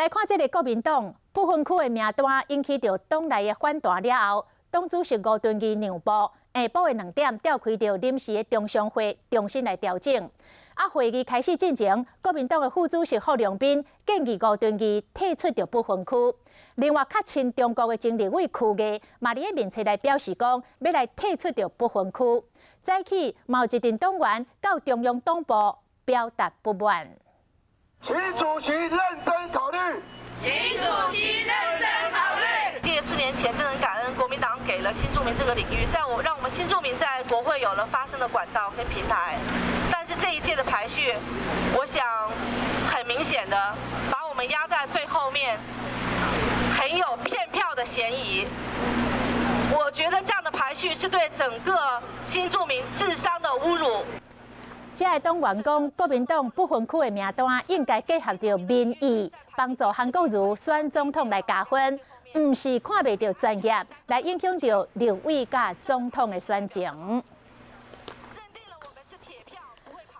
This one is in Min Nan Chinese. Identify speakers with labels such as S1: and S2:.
S1: 來看這个國民黨不分區的名單引起著黨內的反彈了後，黨主席吳敦義讓步，下晡的2點召開著臨時的中常會，重新來調整。啊，會議開始進前，國民黨的副主席霍良斌建議吳敦義退出著不分區。另外，較親中國的前立委柯毅嘛佇咧面冊來表示講，欲來退出著不分區。早起嘛有一陣黨員到中央黨部表達不滿。
S2: 請主席認真考慮。
S3: 請主席認真考慮。
S4: 記得4年前，真的很感恩國民黨給了新住民這個領域，在我讓我們新住民在國會有了發聲的管道跟平台。但是這一屆的排序，我想很明顯的把我們壓在最後面，很有騙票的嫌疑。我覺得這樣的排序是對整個新住民智商的侮辱。
S1: 這个黨員講，國民黨不分區的名單應該結合著民意，幫助韓國瑜選總統來加分，毋是看袂著專業來影響著立委佮總統的選情。